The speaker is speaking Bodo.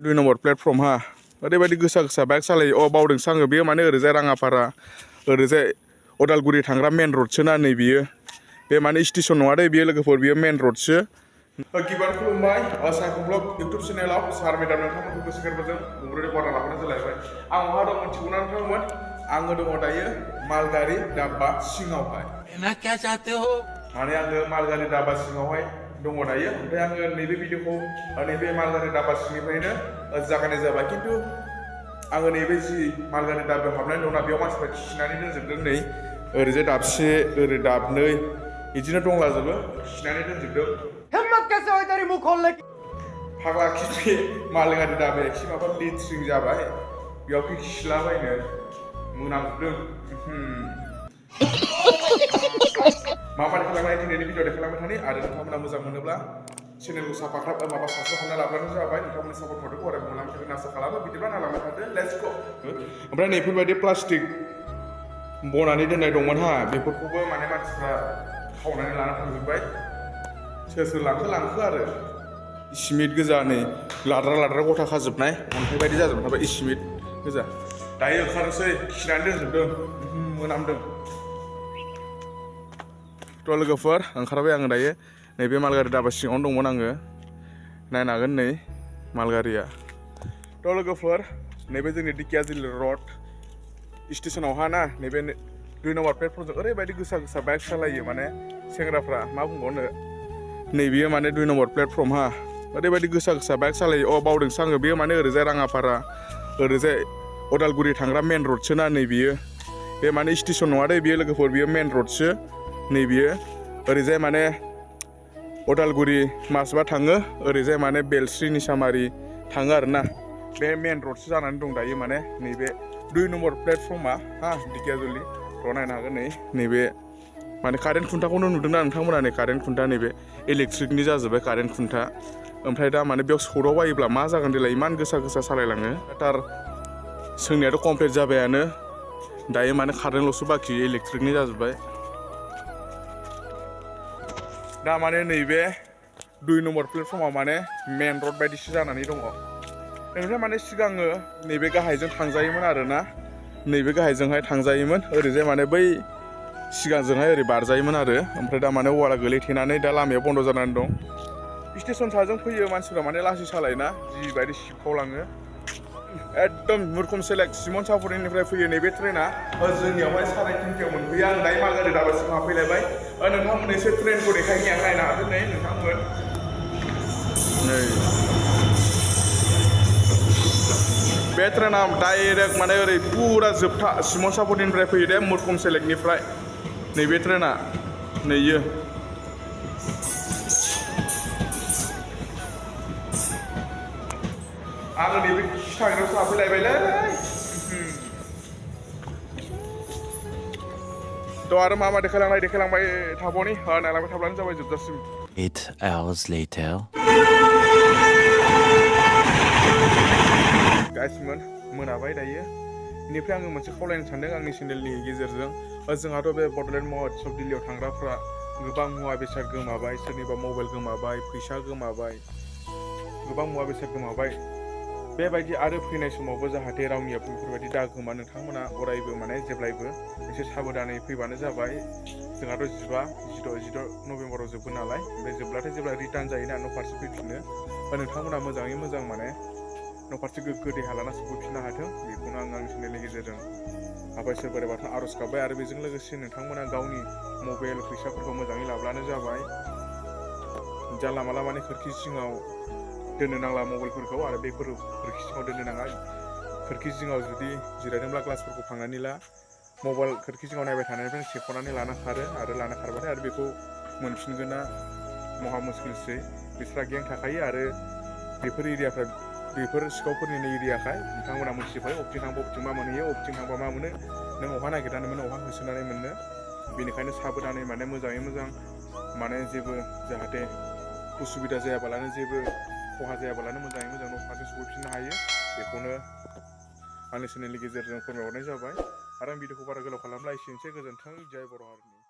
2 नम्बर प्लेटफर्म हा ओरैबायदि गोसा गोसा बाइक सालायो बावदोंसो आङो बेयो माने ओरैजाय राङापारा ओरैजाय अदालगुरि थांग्रा मेन रडसो ना नै बियो बे माने स्टेसन नङा दे बियो लोगोफोर बियो मेन रडसो गिबियावनो खुलुमबाय सायखं ब्लग इउटुब चेनेलाव सार मेडाम नोंथांमोनखौ गोसो गोरबोजों गुबुरै बरायना लाबोनाय जालायबाय आं बहा दं मिथिगौना नोंथांमोन आङो दङ दायो मालगारि डाब्बा सिङावहाय माने आङो मालगारि डाब्बा सिङावहाय दङ दायो ओमफ्राय आङो नैबे भिडिअखौ नैबे मालगारि डाब्बा सिंनिफ्रायनो जागायनाय जाबाय खिन्थु आङो नैबे जि मालगारि डाब्बायाव हाबनानै दंना बेयाव मानसिफ्रा खिनानै दोनजोबदों नै ओरैजाय दाबसे ओरै दाबनै बिदिनो दंलाजोबो खिनानै दोनजोबदों फाग्ला खि मालगारि डाब्बाया खि माबा लेट्रिन जाबाय बेयाव खिलाबायनो मोनामजोबदों माबादि खालामनाय दिनैनि भिडिअ देखायलांबाय थानि आरो नोंथांमोना मोजां मोनोब्ला चेनेलखौ साबस्क्राइब खालामना लाब्लानो जाबाय नोंथांमोननि सापर्ट हरदोंखौ अराय मोनलांबाय थागोन आसा खालामो बिदिब्ला नायलांबाय थादो लेट्स गो ओमफ्राय नैफोरबायदि प्लास्टिक बनानै दोननाय दंमोन हा बेफोरखौबो माने मानसिफ्रा खावनानै लाना थांजोब्बाय सोर सोर लांखो आरो सिमेन्ट गोजा नै लाद्रा गथा खाजोबनाय अन्थाइ बायदि जाजोबना थाबाय सिमेन्ट गोजा दायो ओंखारनोसै खिनानै दोनजोबदों मोनामदों थ' लोगोफोर ओंखारबाय आङो दायो नैबे मालगारि डाब्बा सिङावनो दंमोन आङो नायनो हागोन नै मालगारिया थ' लोगोफोर नैबे जोंनि दिकियाजुलि रड स्टेसनावहा ना नैबे 2 नम्बर प्लेटफर्मजों ओरैबायदि गोसा गोसा बाइक सालायो माने सेंग्राफ्रा मा बुंबावनो नैबेयो माने 2 नम्बर प्लेटफर्म हा ओरैबायदि गोसा गोसा बाइक सालायो बावदोंसो आङो बेयो माने ओरैजाय राङापारा ओरैजाय अदालगुरि थांग्रा मेन रडसो ना नै बियो बे माने स्टेसन नङा दे बियो लोगोफोर बियो मेन रडसो नै बियो ओरैजाय माने अदालगुरि मासबा थाङो ओरैजाय माने बेलस्रि निसामारि थाङो आरोना बे मेन रडसो जानानै दं दायो माने नैबे 2 नम्बर प्लेटफर्मा हा दिकियाजुलि र' नायनो हागोन नैबे माने कारेन्ट खुन्थाखौनो नुदोंना नोंथांमोना नै कारेन्ट खुन्था नैबे इलेक्ट्रिकनि जाजोब्बाय कारेन्ट खुन्था ओमफ्राय दा माने बेयाव सौदाव बायोब्ला मा जागोन देलाय इमान गोसा गोसा सालायलाङो थार सोंनायाथ' कमप्लिट जाबायानो दायो माने कारेन्टल'सो बाखि इलेक्ट्रिकनि जाजोब्बाय दा माने नैबे 2 नम्बर प्लेटफर्मा माने मेन रड बायदिसो जानानै दङ ओमफ्राय माने सिगाङो नैबे गाहायजों थांजायोमोन आरोना नैबे गाहायजोंहाय थांजायोमोन ओरैजाय माने बै सिगांजोंहाय ओरै बारजायोमोन आरो ओमफ्राय दा माने वाला गोलैथेनानै दा लामाया बन्द' जानानै दं स्टेसन साजों फैयो मानसिफ्रा माने लासै सालायना जिबायदि सिबखावलाङो एकदम मुरखुम सेलेक्ट सिमन सापुरिनिफ्राय फैयो नैबे ट्रेना जोंनियावहाय 3:30 मोनफैयो आं दायो मालगारि डाब्बासिम हाबफैलायबाय नोंथांमोन एसे ट्रेनखौ देखायनि आं नायनो हागोन नै नोंथांमोन नै बे ट्रेना डाइरेक्ट माने ओरै पुरा जोबथा सिमन सापुरिनिफ्राय फैयो दे मुरखुम सेलेक्टनिफ्राय नैबे ट्रेना नैयो आङो नैबे खिथाग्रायावसो हाबफैलायबायलै थ' आरो मा देखायलांबाय थाबावनि नायलांबाय थाब्लानो जाबाय जोबजासिम 8 hours later गासिमोन मोनाबाय दायो बेनिफ्राय आङो मोनसे खावलायनो सानदों आंनि चेनेलनि गेजेरजों जोंहाथ' बे बड'लेण्ड महोत्सब दिल्लीयाव थांग्राफ्रा गोबां मुवा बेसाद गोमाबाय सोरनिबा मबाइल गोमाबाय फैसा गोमाबाय गोबां मुवा बेसाद गोमाबाय बेबायदि आरो फैनाय समावबो जाहाथे रावनियाबो बेफोरबायदि दा गोमा नोंथांमोना अरायबो माने जेब्लायबो एसे साबधानै फैबानो जाबाय जोंहाथ' 16 नभेम्बराव जोबगोन नालाय बे जोबब्लाथाय जेब्ला रिटार्न जायोना न' फारसे फैफिनो नोंथांमोना मोजाङै मोजां माने न' फारसे गोग्गो देहा लाना सफैफिननो हाथों बेखौनो आं आंनि चेनेलनि गेजेरजों आफा इसोर बोराइ बाथौनाव आर'ज गाबबाय आरो बेजों लोगोसे नोंथांमोना गावनि मबाइल फैसाफोरखौ मोजाङै लाब्लानो जाबाय जानला माला माने खोरखि सिङाव दोननो नांला मबाइलफोरखौ आरो बेफोर खोरखि सिङाव दोननो नाङा खोरखि जिङाव जुदि जिरायदोंब्ला ग्लासफोरखौ फांनानै ला मबाइल खोरखि जिङाव नायबाय थानायनिफ्राय सेख'नानै लाना खारो आरो लाना खारबाथाय आरो बेखौ मोनफिनगोना महा मुस्किलसै बिस्रा गें थाखायो आरो बेफोर एरियाफ्रा बेफोर सिखावफोरनिनो एरियाखाय बिथांमोना मोनथिजोबबाय अबेथिं थांबा अबेथिं मा मोनहैयो अबेथिं थांबा मा मोनो नों अहा नागिरनानै मोनो अहा होसोनानै मोनो बेनिखायनो साबधानै माने मोजाङै मोजां माने जेबो जाहाथे उसुबिदा जायाबालानो जेबो खहा जायाबालानो मोजाङै मोजां न' फारसे सफैफिननो हायो बेखौनो आंनि चेनेलनि गेजेरजों फोरमायहरनाय जाबाय आरो आं भिडिअखौ बारा गोलाव खालामला एसेनोसै गोजोन्थों जय बर' हारिनि